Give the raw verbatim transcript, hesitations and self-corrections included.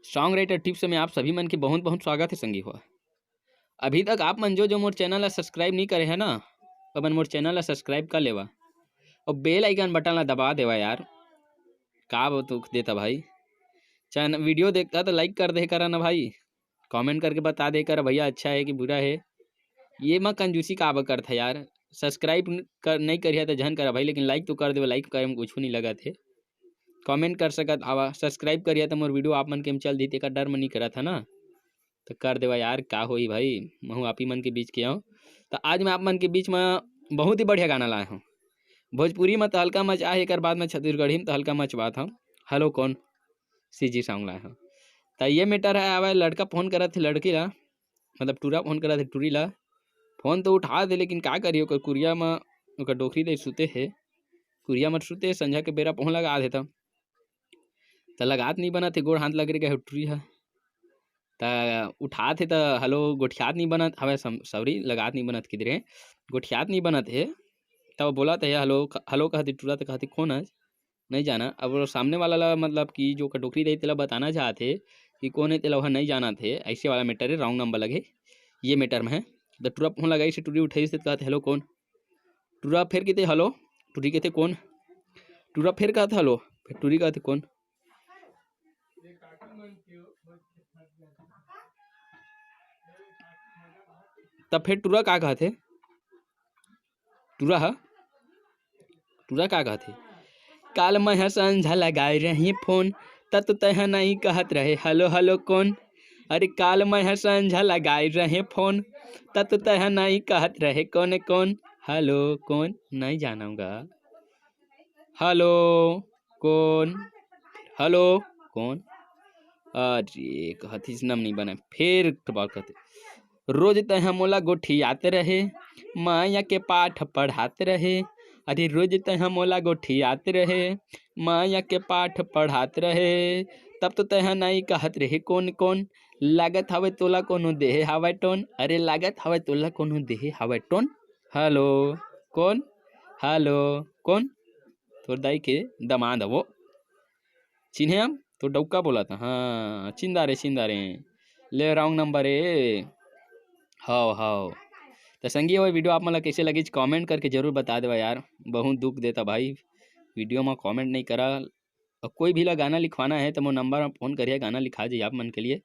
Song Writer Tips में आप सभी मन के बहुत बहुत स्वागत है संगी हो। अभी तक आप मन जो जो मोर चैनल ला सब्सक्राइब नहीं करे है ना, अपन मोर चैनल ला सब्सक्राइब कर लेवा और बेल आइकन बटन ला दबा देवा यार। का वो दुख देता भाई, चैनल वीडियो देखता तो लाइक कर दे करा ना भाई, कमेंट करके बता दे करा भैया अच्छा है कि बुरा है। ये मैं कंजूसी का अब करता यार, सब्सक्राइब कर नहीं करिया तो झन करा भाई, लेकिन लाइक तो कर देवा, लाइक करे में कुछ नहीं लगा थे। कमेंट कर सकत हवा, सब्सक्राइब करिया तो मोर वीडियो आप मन के में चल दी, तेकर डर में नहीं करा था ना, तो कर देवा यार, का होही भाई, महू आप ही मन के बीच के हूँ। तो आज मैं आप मन के बीच में बहुत ही बढ़िया गाना लाया हूँ। भोजपुरी में तो हल्का मच आहे, एकर बाद में छत्तीसगढ़ी में तो हल्का मच बात हूँ। हेलो कौन सीजी सॉन्ग लाया हूँ। तो ये मैटर है, आवे लड़का फोन करत थे लड़की ला, मतलब टूरा फोन करत थे टूरी ला। फोन तो उठा दे, लेकिन का करिए, ओकर कुरिया में ओकर डोकरी ले सुते हे, कुरिया में सुते, संझा के बेरा फोन लगा देता। त लगात नहीं बनत हे, गोड़ हाथ लग रहे टूरी हा। त उठात हे त हेलो गोठियात नहीं बनत हवे, सॉरी, लगात नहीं बनत किधरे, गोठियात नहीं बनत हे। तब बोलत हे हेलो, हेलो कहती टूरा, त कहती कौन है, नहीं जाना। अब वो सामने वाला ला, मतलब कि जो ओकर डोकरी रही, तेला बताना चाहत हे कि कौन है, तेला वह नहीं जानत हे। ऐसे वाला मैटर है, रॉन्ग नंबर लगे, ये मैटर में है। तो टूरा फोन लगाई से टूरी उठाई से कहते हेलो कौन, टूरा फिर कहते हेलो, टूरी कहते कौन, टूरा फिर कहते हेलो, फिर टूरी कहते कौन। तब फिर टूरा का कहते, टूरा हा, टूरा का कहते, काल मैं ह संझा लगाए रही फोन, तब तो तैहा नहीं कहत रहे हेलो हेलो कौन। अरे काल मैं ह संझा लगाए रहे फोन, तब तो तैहा नहीं कहत रहे कौन कौन, हेलो कौन नहीं जानूंगा, हेलो कौन, हेलो कौन। अरे कहत इसनम नहीं बने, फिर एक ठो बार कहते, रोज तैहा मोला गोठियात रहे, माया के पाठ पढ़ात रहे। अरे रोज तैहा मोला गोठियात रहे, माया के पाठ पढ़ात रहे। तब तो तैहा नहीं कहत रहे कौन कौन, लागत हवे तोला कोनो देहे हवे टोन। अरे लागत हवे तोला कोनो देहे हवे टोन। हेलो कौन, हेलो कौन। तोर दाई के दमाद हवो, चिन्हे हम तो डौका बोला था। हाँ चिंदा रे चिंदा रे, ले रॉन्ग नंबर ए। हाव हाव। तो संगी, वो वीडियो आप मन ला कैसे लगी, कमेंट करके जरूर बता देवा यार। बहुत दुख देता भाई, वीडियो में कमेंट नहीं करा। और कोई भी ला गाना लिखवाना है तो मोर नंबर में फोन करिए, गाना लिखा जाइए आप मन के लिए।